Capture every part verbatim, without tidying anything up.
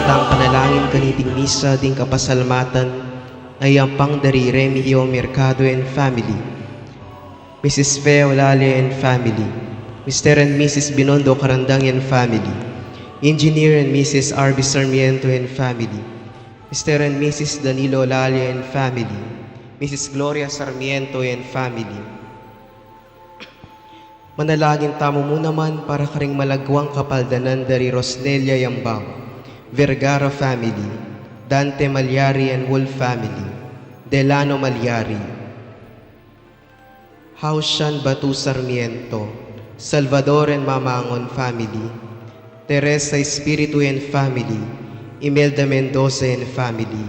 Tang panalangin kaniting misa ding kapasalamatan a yampang da ri Remigio Mercado and family, Missus Fe Olalia and family, Mister and Missus Binondo Carandang and family, Engineer and Missus R B Sarmiento and family, Mister and Missus Danilo Olalia and family, Missus Gloria Sarmiento and family. Manalangin tamu mu naman para karing malagwang kapaldanan da ri Rosnelia Yambao Vergara family, Dante Malyari and Wolf family, Delano Malyari, Haushan Batu Sarmiento, Salvador and Mamangon family, Teresa Espiritu and family, Imelda Mendoza and family.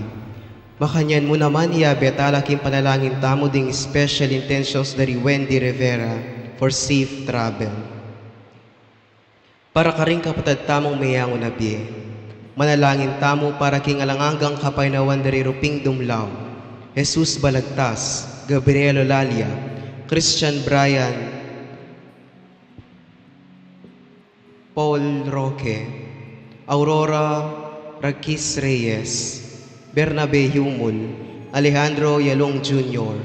Makanyan mu naman, iyabe tala king panalangin tamu ding special intentions da ri Wendy Rivera for safe travel. Para karing kapatad tamung meyangu na bie, manalangin tamu para king alang anggang kapaynawan da ri Ruping Dumlao, Jesus Balagtas, Gabriel Olalia, Christian Brian, Paul Roque, Aurora Raquis Reyes, Bernabe Humul, Alejandro Yalong Junior,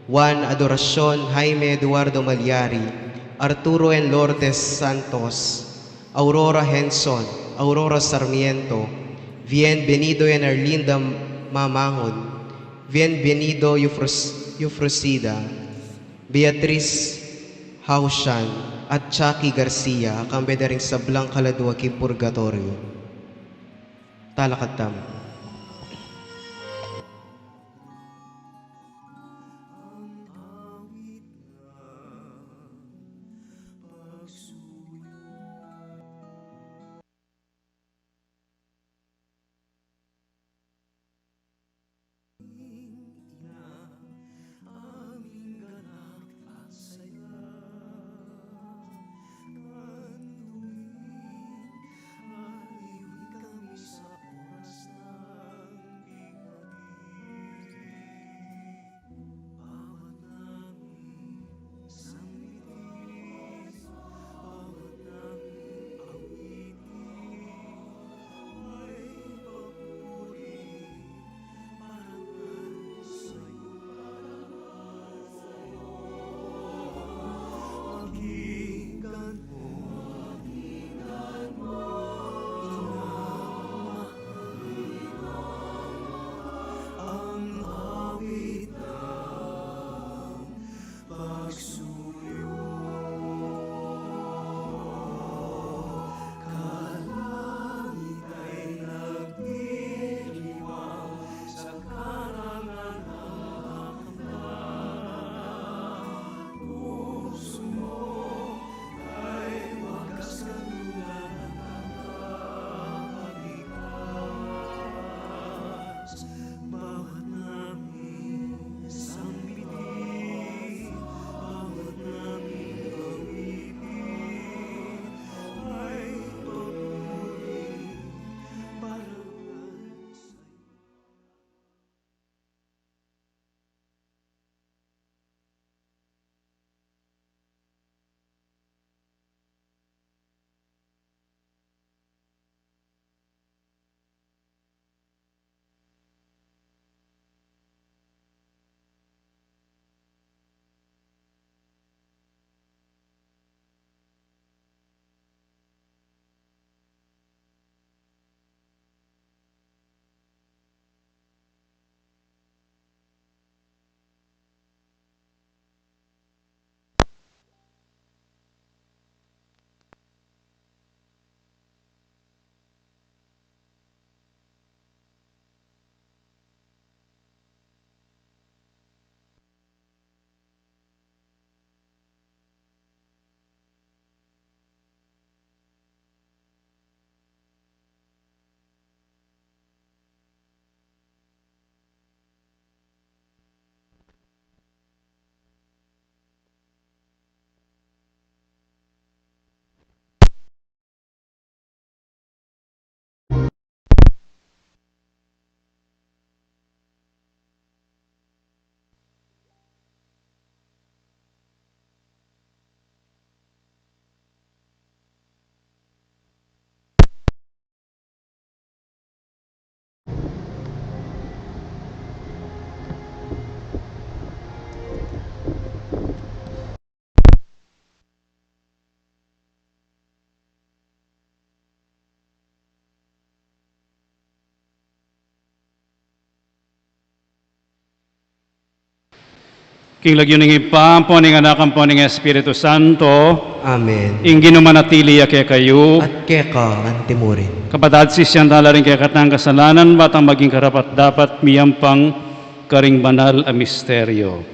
Juan Adoracion, Jaime Eduardo Malyari, Arturo and Lourdes Santos, Aurora Henson, Aurora Sarmiento, Bienvenido and Arlinda Mamangon, Bienvenido Eufros-, Eufrosida, Beatriz Haushan, at Chucky Garcia, kambe da ring sablang kaladua king purgatoryo. Talakad tamu. King lagyu ning Ibpa, ampo ning Anak, ampo ning Espiritu Santo. Amen. Ing Ginu manatili ya kekayu. At keka antimurin. Kapatad, sisian tala ring kekatang kasalanan, ba tang maging karapat-dapat miyampang karing banal a misteryo.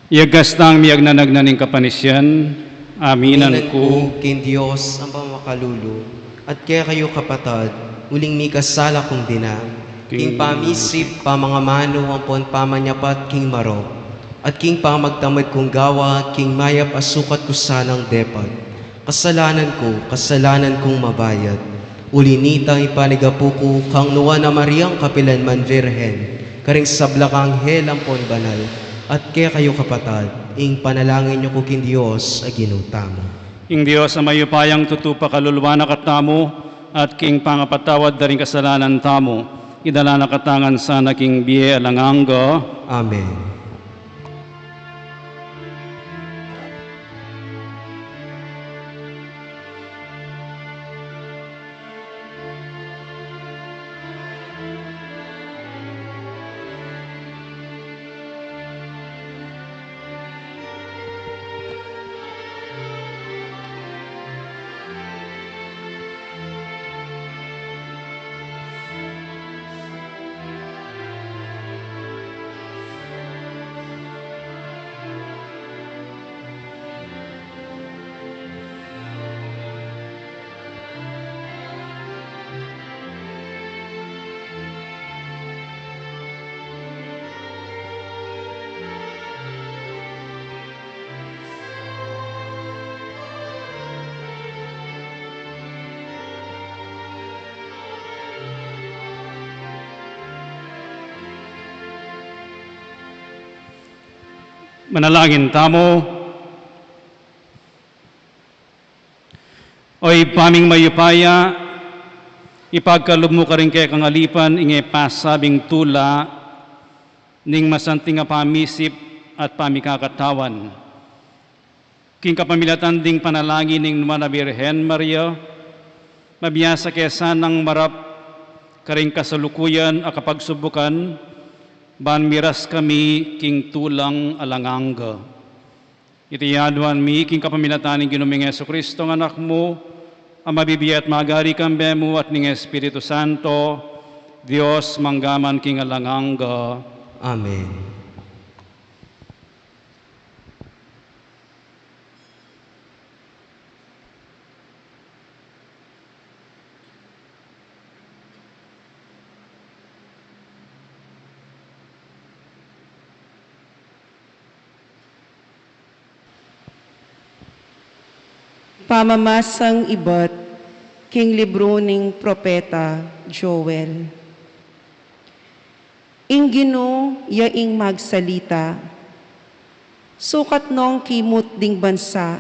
Iyagas tang miyagnanagnan ning kapanisian, aminan ku king Dios a mamakalulu, at kekayu kapatad, uling mikasala kung dina, king pamisip, pamangamanu, ampon pamanyapat king marok, at king pamagtamad kung gawa, king mayap a sukat ku sanang depat. Kasalanan ku, kasalanan kung mabayat. Uli nita, ipanigapu ku kang Nuan a Mariang kapilan man Virgen, karing sablang anghel ampon banal, at kekayu kapatad, ing panalangin yu ku king Dios a Ginu tamu. Ing Dios a mayupayang tutu pakaluluan na katamu, at king pangapatawad da ring kasalanan tamu, idala na katamu ngan sana king bie alang angga. Amen. Manalangin tamu. O Ibpa ming mayupaya, ipagkalub mu karing kekang alipan ing e pasabing tula ning masanting a pamisip at pamikakatawan. King kapamilatan ding panalangin ning Nuan a Birhen Maria, mabiasa ke sanang marap karing kasalukuyan a kapagsubukan, ban miras kami king tulang alang angga. Iti aduan mi king kapamilatan ning Ginu ming Jesucristo, a Anak mu, a mabibie at magari kambe mu at ning Espiritu Santo, Dios, mangga man king alang angga. Amen. Pamamasang ibat king libru ning propeta Joel. Ing Ginu ya ing magsalita. Sukat nong kimut ding bansa,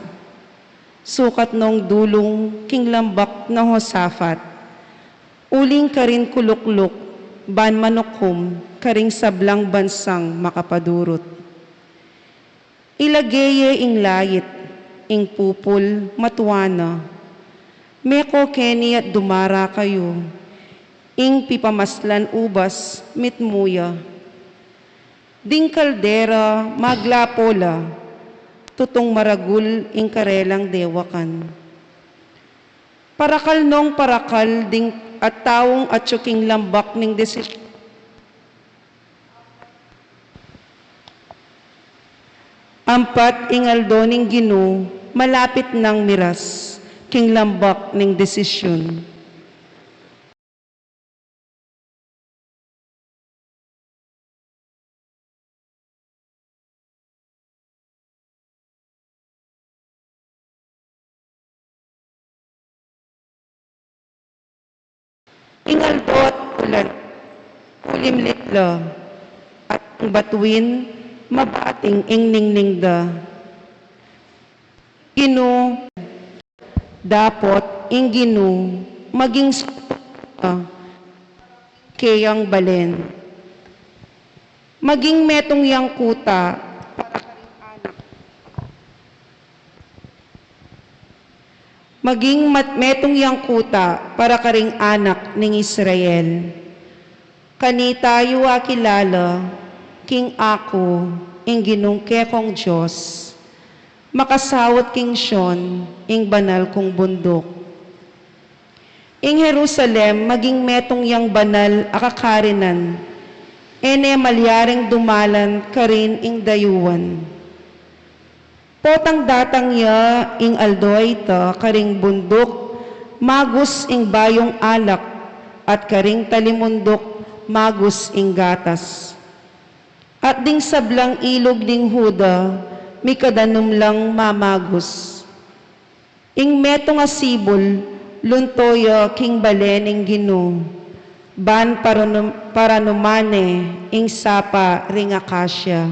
sukat nong dulung king lambak na Josafat, uling karin kulukluk ban manukum karing sablang bansang makapadurut. Ilage ye ing lait, ing pupul matua na. Meko keni at dumara kayu, ing pipamaslan ubas mitmu ya. Ding kaldera maglapo la, tutung maragul ing karelang dewakan. Parakal nong parakal ding at taung atyu king lambak ning desisyon. Ampat ing aldo ning Ginu, malapit nang miras king lambak ning desisyon. Ing aldo at bulan, kulimlit la, at ing batuin, mabating ing ningning da. Ginu, dapot ing Ginu, maging sutut na keyang balen. Maging metung yang kuta para karing anak. Maging mat-, metung yang kuta para karing anak ning Israel. Kanita yu akilala king aku, ing Ginung kekong Dios, makasaut king Sion, ing banal kung bunduk. Ing Jerusalem maging metung yang banal a kakarinan, e ne malyaring dumalan karin ing dayuan. Potang datang ya ing aldo a ita karing bunduk, magus ing bayung alak, at karing talimunduk, magus ing gatas. At ding sablang ilug ning Juda, mikadanum lang mamagus. Ing metung a sibul, lunto ya king bale ning Ginu, ban paranum-, paranuman ne ing sapa ring akasya.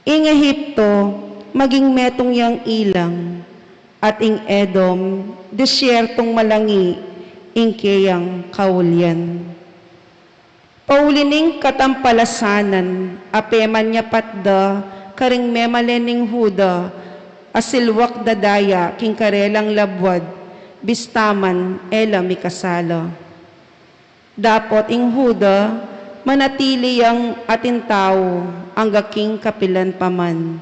Ing Egipto, maging metung yang ilang, at ing Edom, desyertung malangi ing keyang kaulyan. Pauli ning katampalasanan, a pemanyapat da karing memalen ning Juda, a silwak da daya king karelang labuad, bista man e la mikasala. Dapot ing Juda manatili yang atin tau angga king kapilan pa man,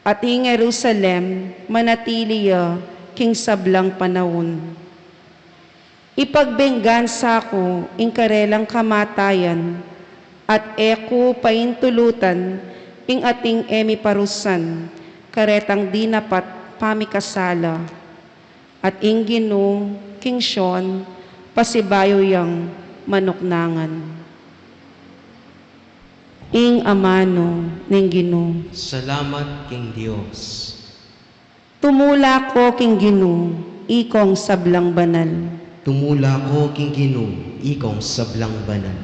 at ing Jerusalem manatili ya king sablang panaun. Ipagbenggansa ku ing karelang kamatayan, at e ku paintulutan ing ating e miparusan karetang dinapat pamikasala. At ing Ginu king Sion, pasibayu yang manuknangan. Ing amanu ning Ginu. Salamat king Dios. Tumula ko king Ginu, ikong sablang banal. Tumula ko king Ginu, ikong sablang banal.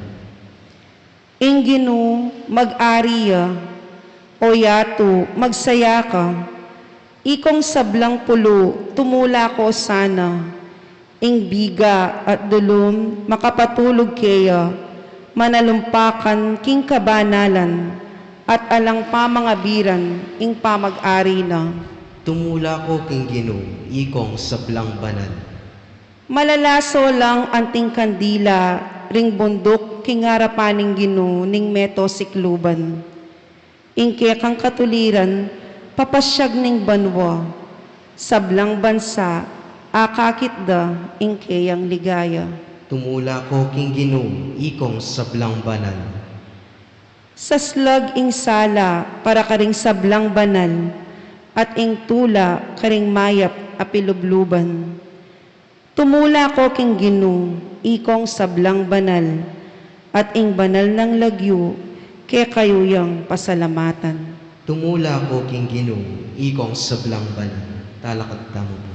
Ing Ginu mag-ari ya, o yatu, magsaya ka. Ikong sablang pulu, tumula ko sana. Ing biga at dulum makapatulug keya, manalumpakan king kabanalan, at alang pamangabiran ing pamag-ari na. Tumula ko king Ginu, ikong sablang banal. Malalaso lang anting kandila ring bunduk king arapan ning Ginu ning meto sikluban. Ing kekang katuliran, papasyag ning banua, sablang bansa, akakit da ing keyang ligaya. Tumula ko king Ginu, ikong sablang banal. Saslag ing sala para karing sablang banal, at ing tula karing mayap a pilubluban. Tumula ko king Ginu, ikong sablang banal, at ing banal nang lagyu, kekayu yang pasalamatan. Tumula ko king Ginu, ikong sablang banal. Talakad tamu pu.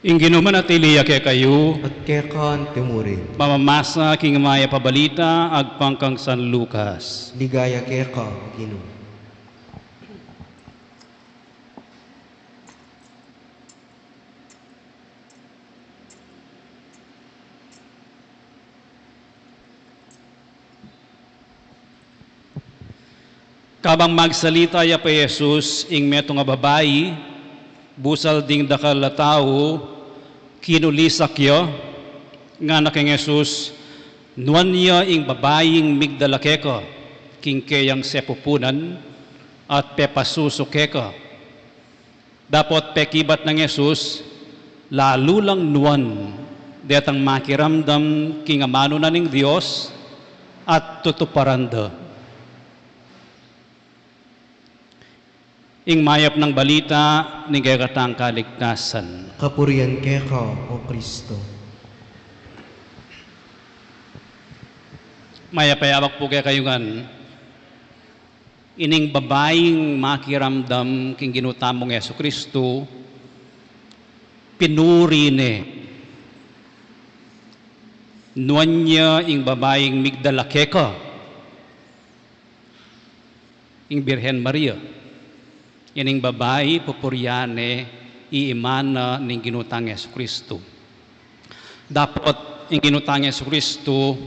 Ing Ginu manatili ya kekayu. At keka anti mu rin. Pamamasa king Mayap a Balita agpang kang San Lucas. Ligaya keka, Ginu. Kabang magsalita ya pa i Jesus, ing metung a babai, busal ding dakal a tau, kinulisak ya, ngana kang Jesus, "Nuan ya ing babaing migdala keka king keyang sepupunan, at pepasusu keka." Dapot pekibat nang Jesus, "Lalu lang nuan detang makiramdam king amanu na ning Dios at tutuparan da." Ing mayap nang balita ning kekatang kaligtasan. Kapurian keka, O Kristo. Mayap a yabak pu kekayu ngan. Ining babaing makiramdam king Ginu tamung Jesu Kristo, pinuri ne. "Nuan ya ing babaing migdala keka," ing Birhen Maria. Ining babai pupurian ne i Imana ning Ginu tang Jesu Kristo. Dapot ing Ginu tang Jesu Kristo,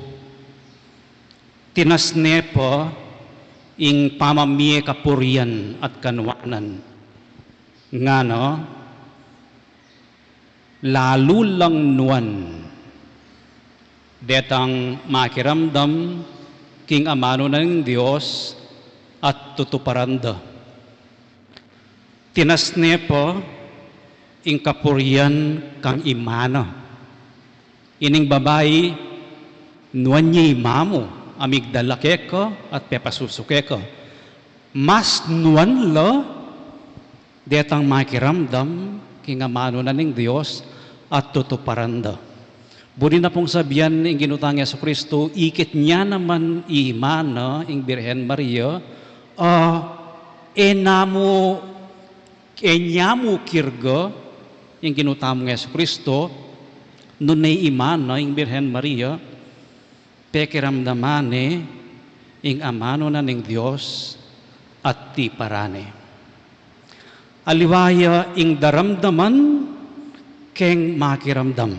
tinas ne pa ing pamamie kapurian at kanuanan. Ngana, "Lalu lang nuan detang makiramdam king amanu na ning Dios at tutuparan da." Tinas ne pa ing kapurian kang Imana. Ining babai, "Nuan ya i Ima mu a migdala keka at pepasusu keka." Mas nuan la detang makiramdam king amanu na ning Dios at tutuparan da. Buri na pung sabian ing Ginu tang Jesu Kristo, ikit ne naman i Imana, ing Birhen Maria, a, e na mu, e na mu kirga ing Ginu tamung Jesu Kristo, nune i Imana, ing Birhen Maria, pekiramdaman ne ing amanu na ning Dios at tiparan ne. Aliwa ya ing daramdaman keng makiramdam.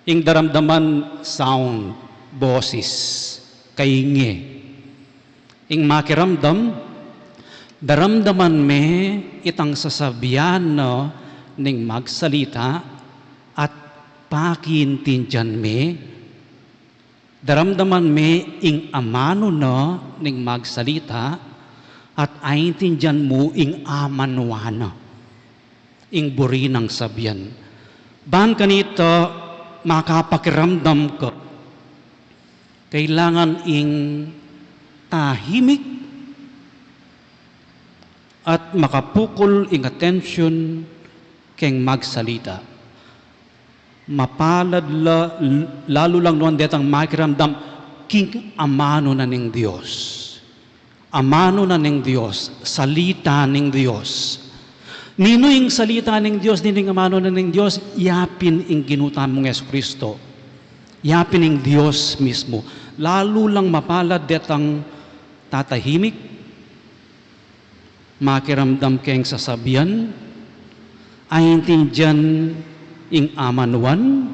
Ing daramdaman, sound, bosis, kainge. Ing makiramdam, daramdaman me itang sasabian na ning magsalita at pakiintindian me. Daramdaman me ing amanu na ning magsalita at aintindian mu ing amanuan na. Ing buri nang sabian. Ban kanita makapakiramdam ka, kailangan ing tahimik at makapukul ing atensyon keng magsalita. Mapalad la, lalu lang nuan detang makiramdam king amanu na ning Dios. Amanu na ning Dios, salita ning Dios. Ninu ing salita ning Dios, ninu ing amanu na ning Dios? Yapin ing Ginu tamung Jesu Kristo. Yapin ing Dios mismu. Lalu lang mapalad detang tatahimik, makiramdam keng sasabian, aintindian ing amanuan,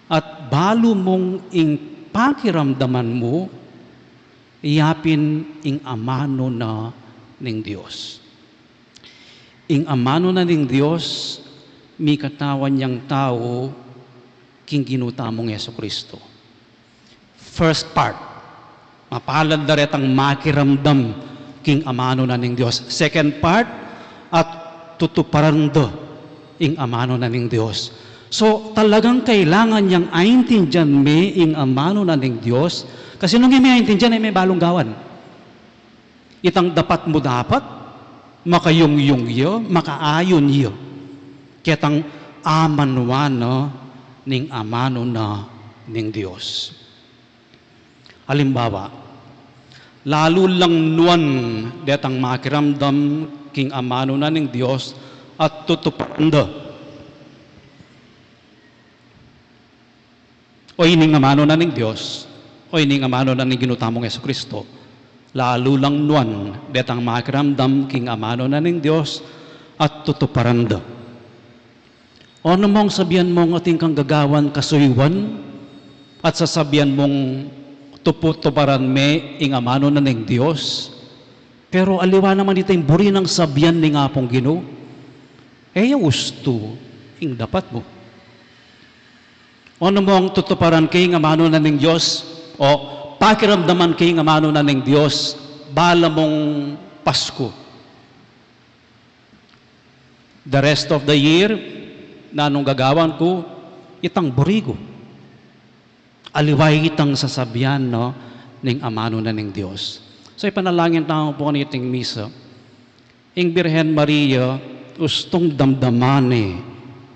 at balu mung ing pakiramdaman mu, yapin ing amanu na ning Dios. Ing amanu na ning Dios, mikatawan yang tau king Ginu tamung Jesu Kristo. First part, mapalad la retang makiramdam king amanu na ning Dios. Second part, at tutuparan da ing amanu na ning Dios. So, talagang kailangan yang aintindian me ing amanu na ning Dios. Kasi nung e me aintindian, e me balung gawan. Itang dapat mu dapat, makayungyung ya, makaayun ya ketang amanuan na ning amanu na ning Dios. Alimbawa, lalu lang nuan detang makiramdam king amanu na ning Dios at tutuparan da. O ining amanu na ning Dios, o ining amanu na ning Ginu tamung Jesu Kristo, lalu lang nuan detang makiramdam king amanu na ning Dios at tutuparan da. O namung sabian mung atin kang gagawan kasuyuan at sasabian mung tutuparan me ing amanu na ning Dios. Pero aliwa naman ita ing buri nang sabian ning Apung Ginu. E ya ustu ing dapat mu. O, nung tutuparan ke ing amanu na ning Dios, o pakiramdaman ke ing amanu na ning Dios, bala mung Pasku. The rest of the year, nanung gagawan ku, itang buri ku. Aliwa itang sasabian, no, ning amanu na ning Dios. So, ipanalangin tamu pu kaniting misa. Ing Birhen Maria, ustung damdaman ne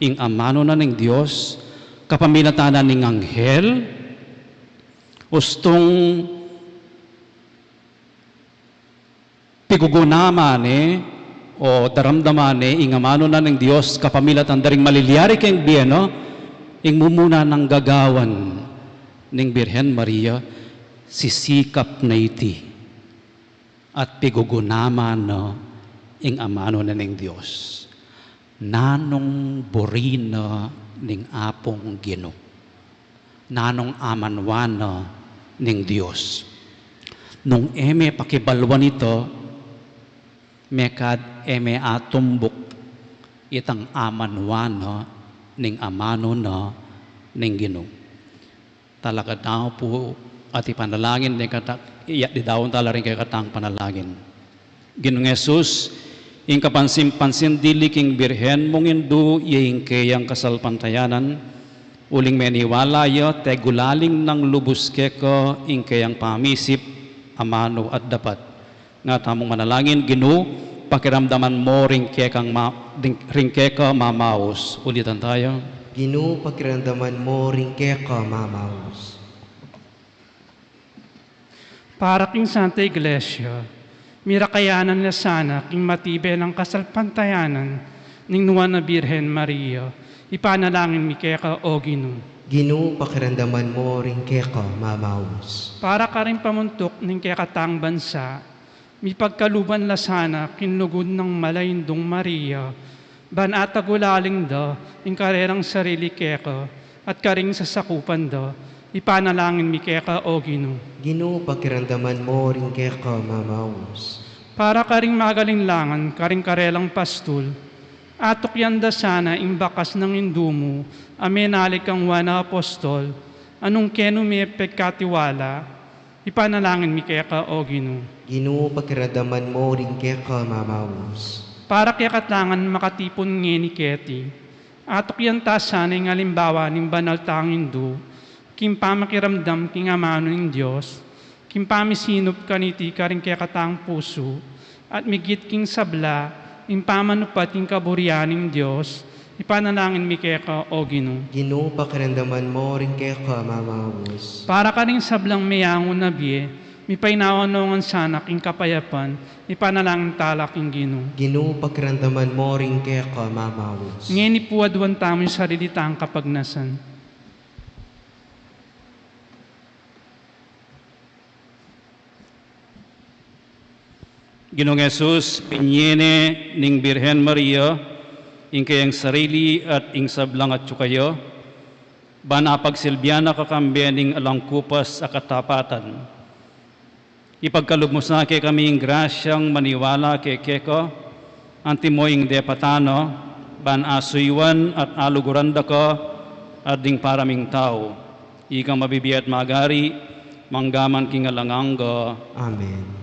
ing amanu na ning Dios, kapamilatan na ning anghel, ustung pigugunaman ne, o daramdaman ne, ing amanu na ning Dios, kapamilatan da ring malilyari keng bie, no? Ing mumuna nang gagawan ning Birhen Maria, sisikap na iti at pigugunaman na ing amanu na ning Dios. Nanung buri na ning Apung Ginu? Nanung amanuan na ning Dios? Nung e me pakibaluan ita, mekad e me atumbuk itang amanuan na ning amanu na ning Ginu. Talakad tamu pu at ipanalangin deng kata, iya, didaun tala ring kekatang panalangin. Ginung Jesus, ing kapansin-pansin dili king Birhen mung Indu, iya ing keyang kasalpantayanan, uling meniwala ya, tegulaling nang lubus keka ing keyang pamisip, amanu at dapat. Nga tamung manalangin, Ginu, pakiramdaman mo ring kekang ma-, ring, ring keka mamaus. Ulitan taya. Ginu, pakiramdaman mo ring keka mamaus. Para king Santa Iglesia, mirakayanan na sana king matibe nang kasalpantayanan ning Nuan a Birhen Maria, ipanalangin mi keka, O Ginu. Ginu, pakiramdaman mo ring keka mamaus. Para karing pamuntuk ning kekatang bansa, mipagkaluban la sana king lugud nang Mala Indung Maria, ban atagulaling da ing karelang sarili keka at karing sasakupan da, ipanalangin mi keka, O Ginu. Ginu, pakiramdaman mo ring keka mamaus. Para karing magaling langan, karing karelang pastul, atukyan da sana ing bakas nang Indu mu a menali kang Juan a Apostol, a nung kenu me pekatiwala, ipanalangin mi keka, O Ginu. Ginu, pakiramdaman mo ring keka mamaus. Para kekatang makatipun ngeni keti, atukyan ta sana ing alimbawa ning banal tang Indu, king pamakiramdam king amanu ning Dios, king pamisinup kaniti karing kekatang pusu, at migit king sabla, ing pamanupad king kaburian ning Dios, ipanalangin mi keka, O Ginu. Ginu, pakiramdaman mo ring keka mamaus. Para karing sablang meyangu na bie, mipainawa no ngan sana king kapayapan, ipanalangin tala king Ginu. Ginu, pakiramdaman mo ring keka mamaus. Ngeni pu aduan tamu ing sarili tang kapagnasan. Ginung Jesus, binye ne ning Birhen Maria ing keyang sarili at ing sablang atyu kaya, ban apagsilbian na ka kambe ning alang kupas a katapatan. Ipagkalub mu sa kekami ing grasyang maniwala keka, antimo ing depatan na, ban asuyuan at aluguran da ka at ding para ming tau. Ikang mabibie at magari, mangga man king alang angga. Amen.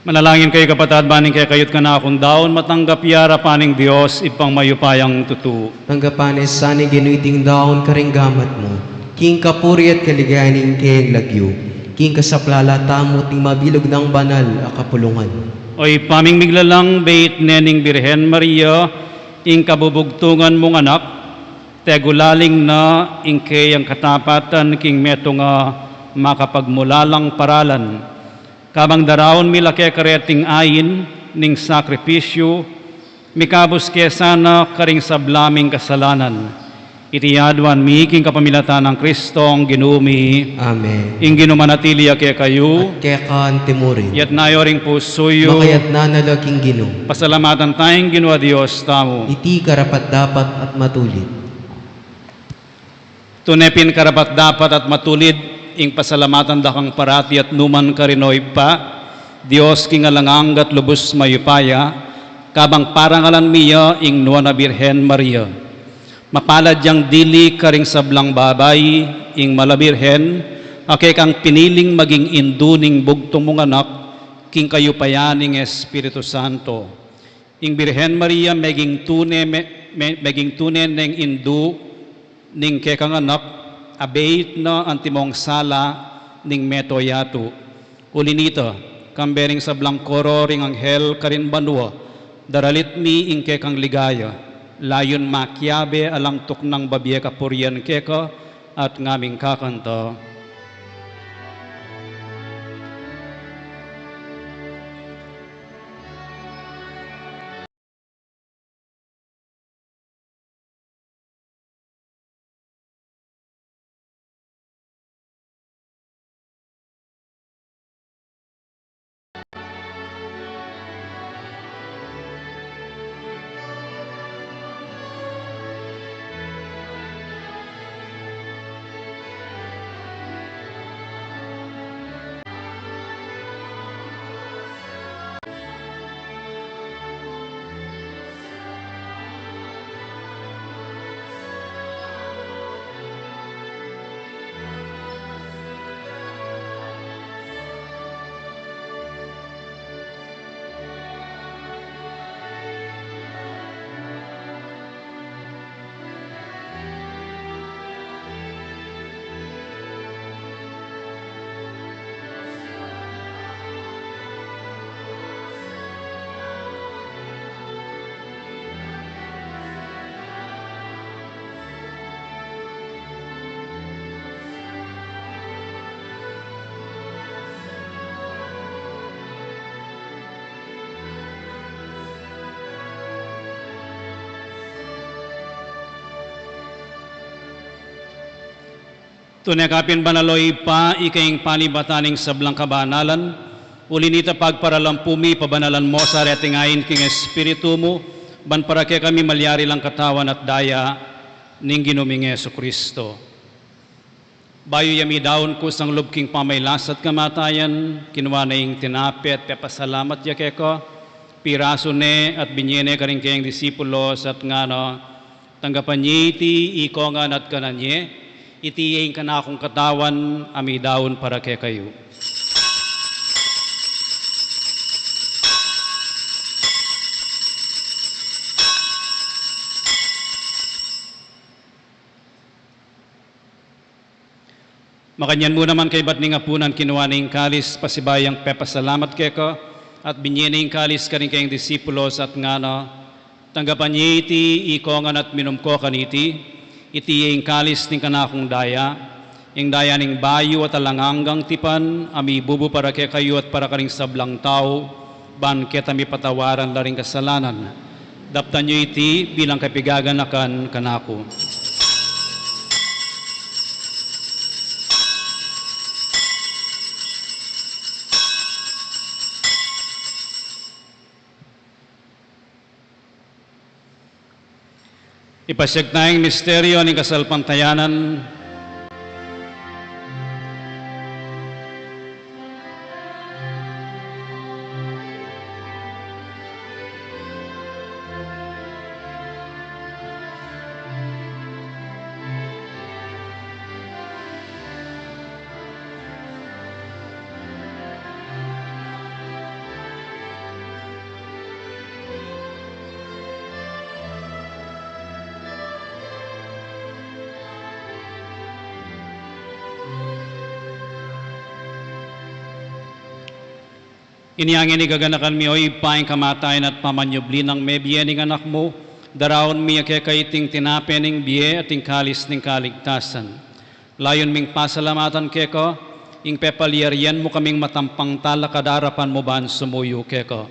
Manalangin kayu, kapatad, ban ing kekayu't kanakung daun matanggap ya arapan ning Dios Ibpang mayupayang tutu. Tanggapan na sa ning Ginu iting daun karing gamat mu, king kapurian at kaligayan ning kayang lagyu, king kasaplalan tamu at ning mabilug nang banal a kapulungan. O Ibpa ming miglalang, beit ne ning Birhen Maria ing kabubugtungan mung anak, tegulaling na ing kayang katapatan king metung a makapagmulalang paralan. Kabang daraun mi la keka reting ain ning sakripisyu, mikabus ke sana karing sabla ming kasalanan. Iti aduan mi king kapamilatan nang Kristong Ginu mi. Amen. Ing Ginu manatili ya kekayu. At keka anti mu rin. Iyatas yu ring pusu yu. Makayatas na la king Ginu. Pasalamatan taya ing Ginu a Dios tamu. Iti karapat-dapat at matulid. Tune pin karapat-dapat at matulid ing pasalamatan da kang parati at nukarin man, O Ibpa, Dios king alang angga at lubus mayupaya, kabang parangalan mi ya ing Nuan a Birhen Maria. Mapalad yang dili karing sablang babai, ing Mala Birhen, a kekang piniling maging indu ning bugtung mung anak, king kayupayan ning Espiritu Santo. Ing Birhen Maria meging tune, me-, me-, meging tune neng indu ning kekang anak, abeit na antimong sala ning meto yatu. Uli nita, kambe ring sablang koro ring anghel karin banua, daralit mi ing kekang ligaya, layun makiabe alang tuknang babie kapurian keka, at ngaming kakanta. Tune ka pin banal, O Ibpa, ika ing panibatan ning sablang kabanalan. Uli nita, pagparalampu mi, pabanalan mu sa reting ain king Espiritu mu, ban para kekami malyari lang katawan at daya ning Ginu ming Jesucristo. Bayu ya midaun kusang lub king pamagkasakit at kamatayan, kinua ne ing tinape at pepasalamat ya keka, pirasu ne at binie ne karing kayang disipulos at ngana: Tanggapan ye iti ikongan at kanan ye, iti ing kanakung katawan a midaun para kekayu. Makanyan mu naman kaybat ning apunan, kinua ne ing kalis, pasibayu yang pepasalamat keka, at binie ne ing kalis karing kayang disipulos at ngana: Tanggapan ye iti ikongan at minum ko kaniti, iti ing kalis ning kanakung daya, ing daya ning bayu at alang anggang tipan, a mibubu para kekayu at para karing sablang tau, ban keta mipatawaran la ring kasalanan. Daptan yu iti bilang kapigaganakan kanaku. Ipasiag taya ing misteryu ning kasalpantayanan. Inya ngeni gaganakan mi, o Ibpa, ing kamatayan at pamanyubli nang mebie ning Anak mu, daraun mi keka iting tinape ning bie at ing kalis ning kaligtasan. Layun ming pasalamatan keka ing pepalyarian mu kaming matampang talakad king arapan mu ban sumuyu keka.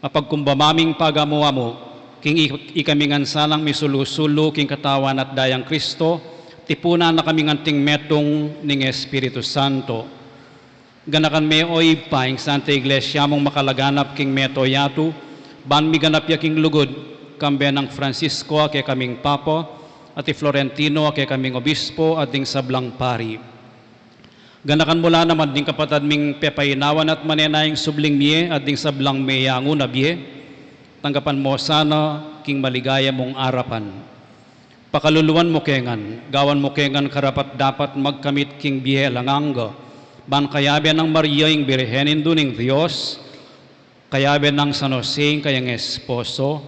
Mapagkumbaba ming pagamu-amu king i-, ikami ngan sanang misulu-sulu king katawan at dayang Kristo, tipunan na kaming anting metung ning Espiritu Santo. Ganakan me, o Ibpa, ing Santa Iglesia mung makalaganap king mabilug a yatu, ban miganap ya king lugud, kambe nang Francisco a kekaming Papa, at i Florentino a kekaming Obispo, at ding sablang pari. Ganakan mu la naman ding kapatad ming pepainawan at manenaya ing subling mie, at ding sablang meyangu na bie, tanggapan mu la sana king maligaya mung arapan. Pakaluluan mu ke ngan, gawan mu ke ngan karapat-dapat magkamit king bie alang angga, ban kayabe nang Maria ing Birhen Indu ning Dios, kayabe nang San Jose ing kayang esposo,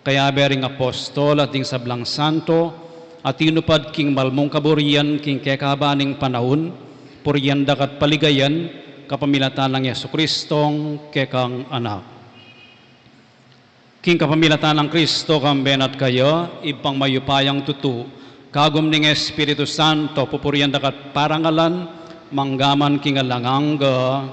kayabe ring apostol at ding sablang santo, a tinupad king malmung kaburian king kekaba ning panaun, purian da ka at paligayan, kapamilatan nang Jesucristong kekang Anak. King kapamilatan nang Kristo, kambe na at kaya, Ibpang mayupayang tutu, kagum ning Espiritu Santo, pupurian da ka at parangalan, mangga man king alang angga.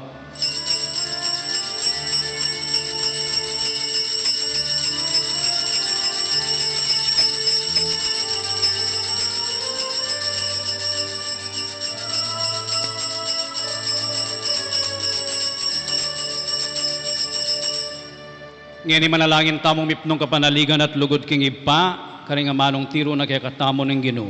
Ngeni manalangin tamung mipnung kapanaligan at lugud king Ibpa, karing amanung tiru na kekatamu ning Ginu.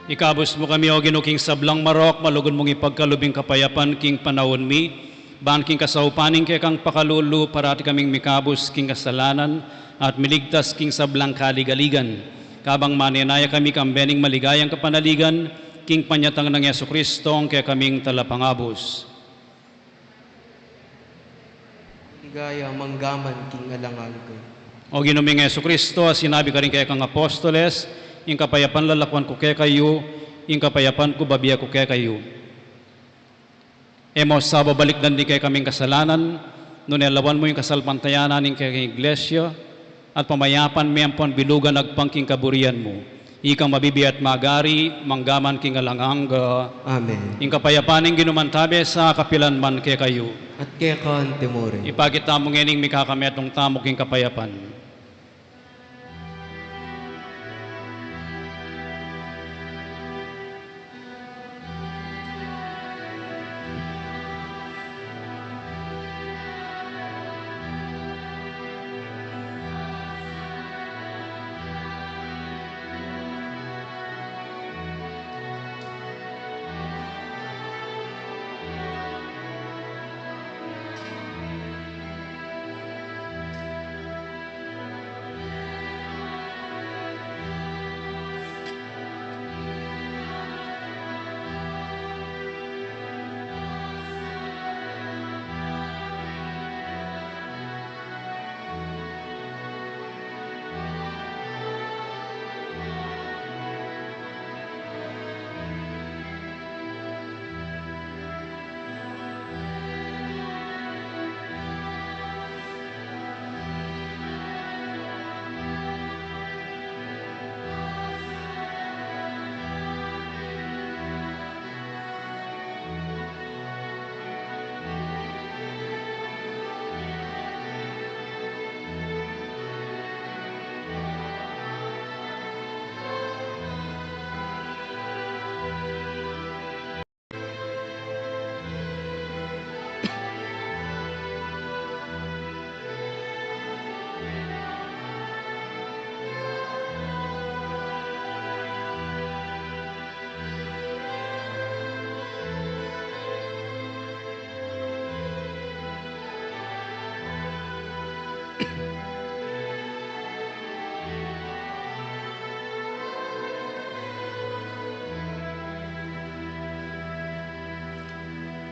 Ikabus mu kami, O Ginu, king sablang marok, malugud mung ipagkalub ing kapayapan king panaun mi, ban king kasaupan ning kekang pakalulu, parati kaming mikabus king kasalanan, at miligtas king sablang kaligaligan. Kabang manenaya kami kambe ning maligayang kapanaligan, king panyatang nang Jesucristo, ing kekaming Talapangabus. Ligaya mangga man king alang angga. O Ginu ming Jesucristo, a sinabi karing kekang apostoles, ing kapayapan lalakwan ku kekayu, ing kapayapan ku babie ku kekayu. E mu sa babalikdan ding kekaming kasalanan, nune lawan mu ing kasalpantayanan ning kekang Iglesia, at pamayapan me ampon bilugan agpang king kaburian mu. Ikang mabibie at magari, mangga man king alang angga. Amen. Ing kapayapan ning Ginu mantabe sa kapilan man kekayu. At keka mu rin. Ipakit tamu ngening mikakametung tamu king kapayapan.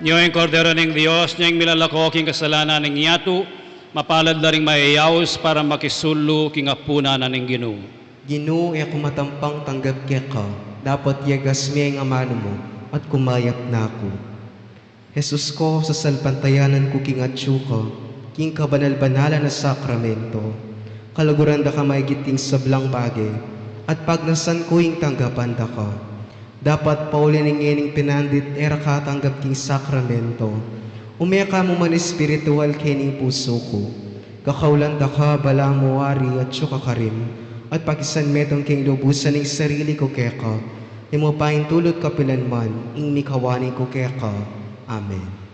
Nyo ing Kordero ning Dios, nyo ing milalako king kasalanan ning yatu, mapalad la ring mayayaus para makisulu king apunan na ning Ginu. Ginu, e ku matampang tanggap keka, dapot yegas me ing amanu mu, at kumayap na ku. Jesus ko, sasalpantayanan ku king atyu ka, king kabanal-banalan a sakramento, kaluguran da ka maigit king sablang bage, at pagnasan ku ing tanggapan da ka. Dapat pauli ning ngening pinandit e ra ka tanggap king sakramento, ume ka mu man espiritual kening pusu ku. Kakaulan da ka, balamu Wari, atyu ka karin, at pakisanmetung king lubusan ning sarili ku keka, ing mapaintulut kapilan man ing mikawani ku keka. Amen.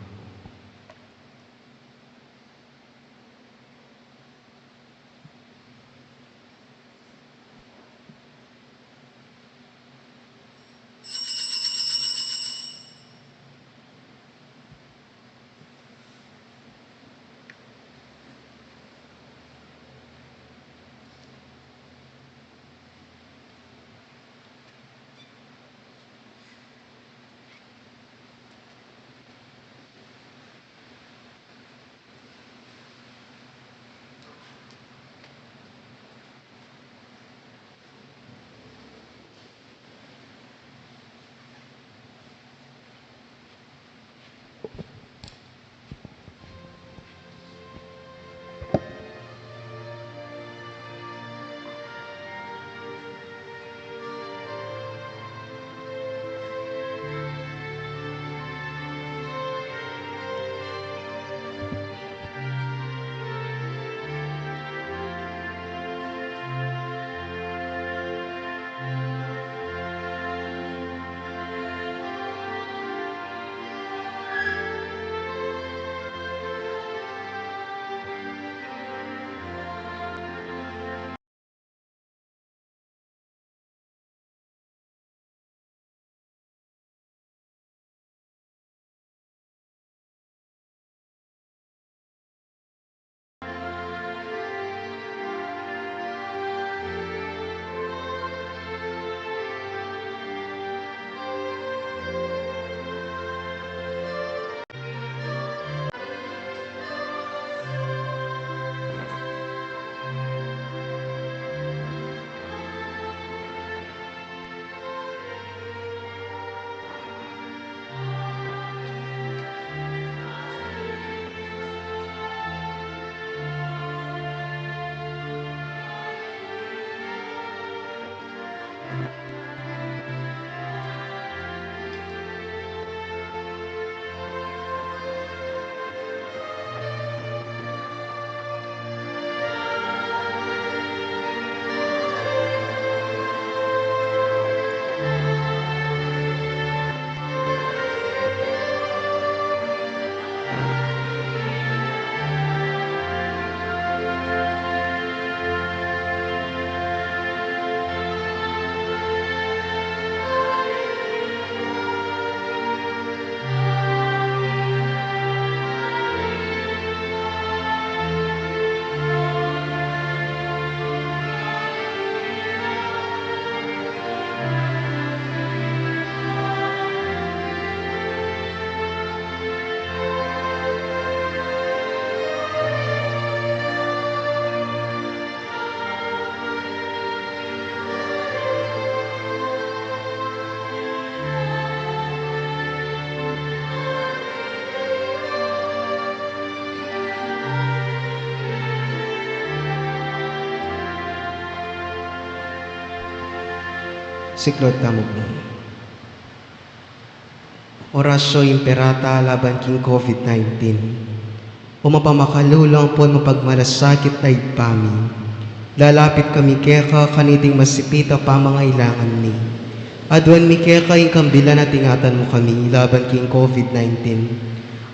Siklaud tamu pu. Oratio Imperata laban king COVID nineteen. O mapamakalulu ampon mapagmalasakit a Ibpa mi, lalapit kami keka kaniting masipit a pamangailangan mi. Aduan mi keka ing kambilan at ingatan mu kami laban king COVID nineteen,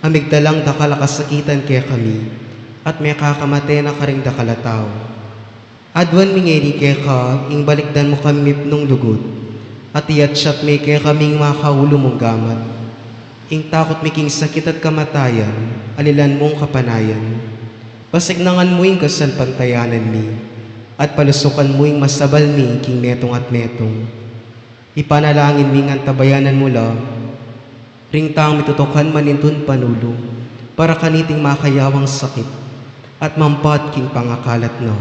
a migdalang dakal a kasakitan kekami, at mekakamate na karing dakal a tau. Aduan mi ngeni keka ing balikdan mu kami mipnung lugud, at iyatyat me kekami ing makaulu mung gamat. Ing takut mi king sakit at kamatayan, alilan mung kapanayan. Pasiknangan mu ing kasalpantayanan mi, at palusukan mu ing masabal mi king metung at metung. Ipanalangin mi ngan tabayanan mu la Ring taung mitutukan manintun panulu para kaniting makayawang sakit at mampat king pangakalat na.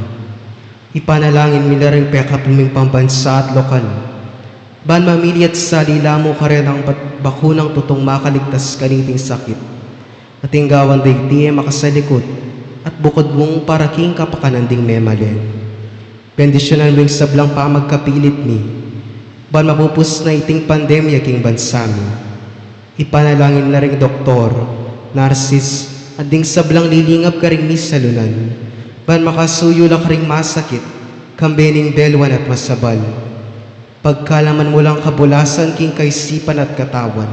Ipanalangin mi la ring pekapu ming pambansa at lokal, ban mamili at sali la mu karetang bat-, bakunang tutung makaligtas kaniting sakit. At ing gawan da iti e makasalikut at bukud mung para king kapakanan ding memalen. Bendisyunan mu ing sablang pamagkapilit mi, ban mapupus na iting pandemya king bansa mi. Ipanalangin la ring doktor, narsis, at ding sablang lilingap karing misalunan, ban makasuyu la karing masakit, kambe ning belwan at masabal. Pagkalaman mu lang kabulasan king kaisipan at katawan.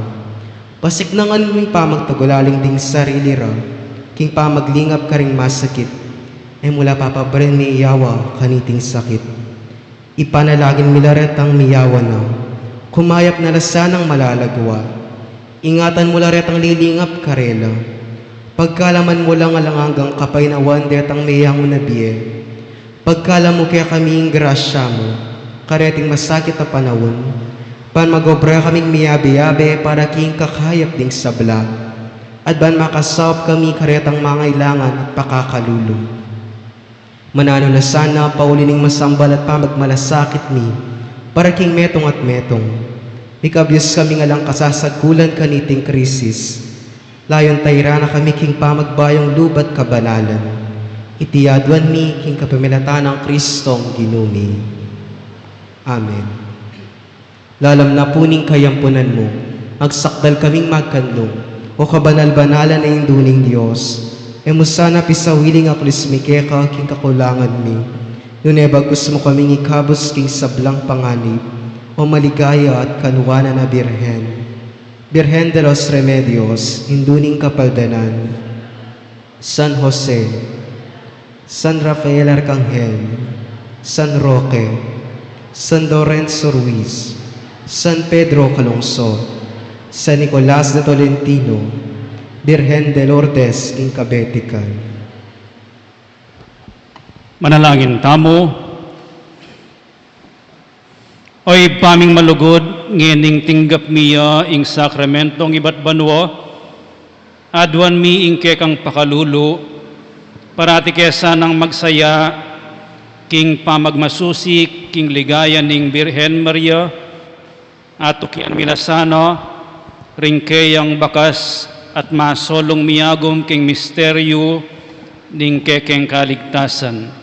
Pasiknangan mu ing pamagtagulaling ding sarili ra, king pamaglingap karing masakit, e mu la papabren miyawa kaniting sakit. Ipanalangin mi la retang miyawa na, kumayap na la sanang malagwa. Ingatan mu la retang lilingap karela. Pagkalaman mu lang alang anggang kapaynawan detang meyangu na bie. Pagkalam mu kekami ing grasya mu, kareting masakit a panaun, ban mag-obra kaming miyabe-yabe para king kakayap ding sabla, at ban makasaup kami karetang mangailangan at pakakalulu. Mananu na sana pauli ning masambal at pamagmalasakit mi, para king metung at metung. Mikabyus kaming alang kasasagkulan kaniting krisis. Layun tairan na kami king pamagbayung lub at kabanalan. Iti aduan mi king kapamilatan nang Kristong Ginu mi. Amen. Lalam na pu ning kayampunan mu, magsakdal kaming magkanlung, O kabanal-banalan a Indu ning Dios, e mu sana pisawiling aklis mi keka king kakulangan mi, nune bagkus mu kaming ikabus king sablang panganib, O maligaya at kanuanan a Birhen. Birhen de los Remedios, Indu ning Kapaldanan, San Jose, San Rafael Arcangel, San Roque, San Lorenzo Ruiz, San Pedro Calungsod, San Nicolas de Tolentino, Birhen de Lourdes king Kabetikan. Manalangin tamu. O Ibpa ming malugud, ngening tinggap mi ya ing sakramentong ibat banua, aduan mi ing kekang pakalulu, parati ke sanang magsaya king pamagmasusi king ligaya ning Birhen Maria, atukian mi la sana ring keyang bakas at masolung miyagum king misteryu ning kekeng kaligtasan.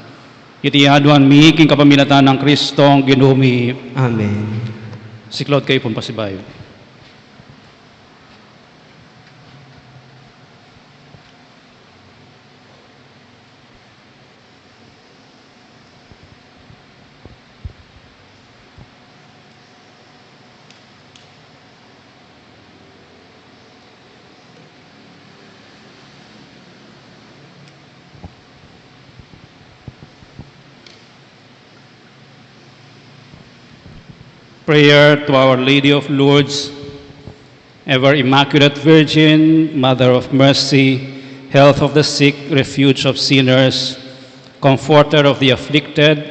Iti aduan mi king kapamilatan nang Kristong Ginu mi. Amen. Siklaud kayu pung pasibayu. Prayer to Our Lady of Lourdes. Ever Immaculate Virgin, Mother of Mercy, Health of the sick, Refuge of sinners, Comforter of the afflicted,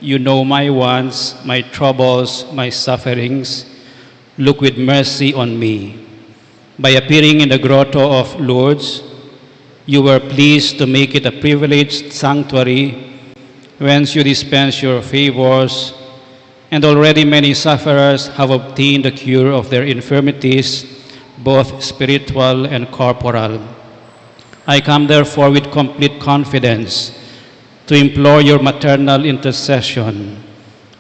you know my wants, my troubles, my sufferings. Look with mercy on me. By appearing in the grotto of Lourdes, you were pleased to make it a privileged sanctuary whence you dispense your favors, and already many sufferers have obtained the cure of their infirmities, both spiritual and corporal. I come therefore with complete confidence to implore your maternal intercession.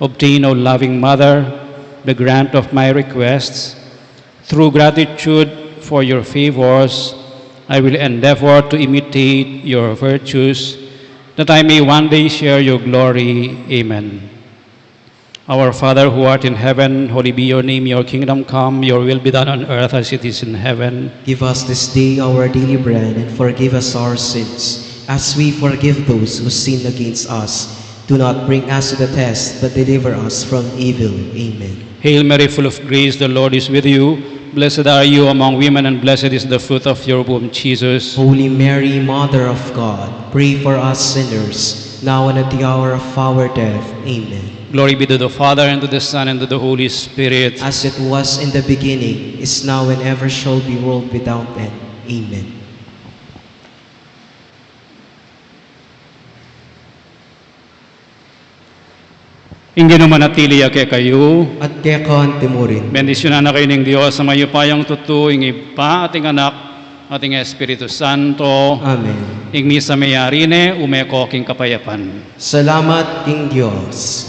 Obtain, O loving Mother, the grant of my requests. Through gratitude for your favors, I will endeavor to imitate your virtues, that I may one day share your glory. Amen. Our Father who art in heaven, holy be your name. Your kingdom come, your will be done on earth as it is in heaven. Give us this day our daily bread, and forgive us our sins, as we forgive those who sin against us. Do not bring us to the test, but deliver us from evil. Amen. Hail Mary, full of grace, the Lord is with you. Blessed are you among women, and blessed is the fruit of your womb, Jesus. Holy Mary, Mother of God, pray for us sinners, now and at the hour of our death. Amen. Glory be to the Father, and to the Son, and to the Holy Spirit. As it was in the beginning, is now, and ever shall be, world without end. Amen. Ing Ginu manatili ya kekayu. At keka naman murin. Bendisyunan na kayu ning Dios a mayupayang tutu, ing Ibpa, at ing Anak, at ing Espiritu Santo. Amen. Ing misa meyari ne, ume ko king kapayapan. Salamat king Dios.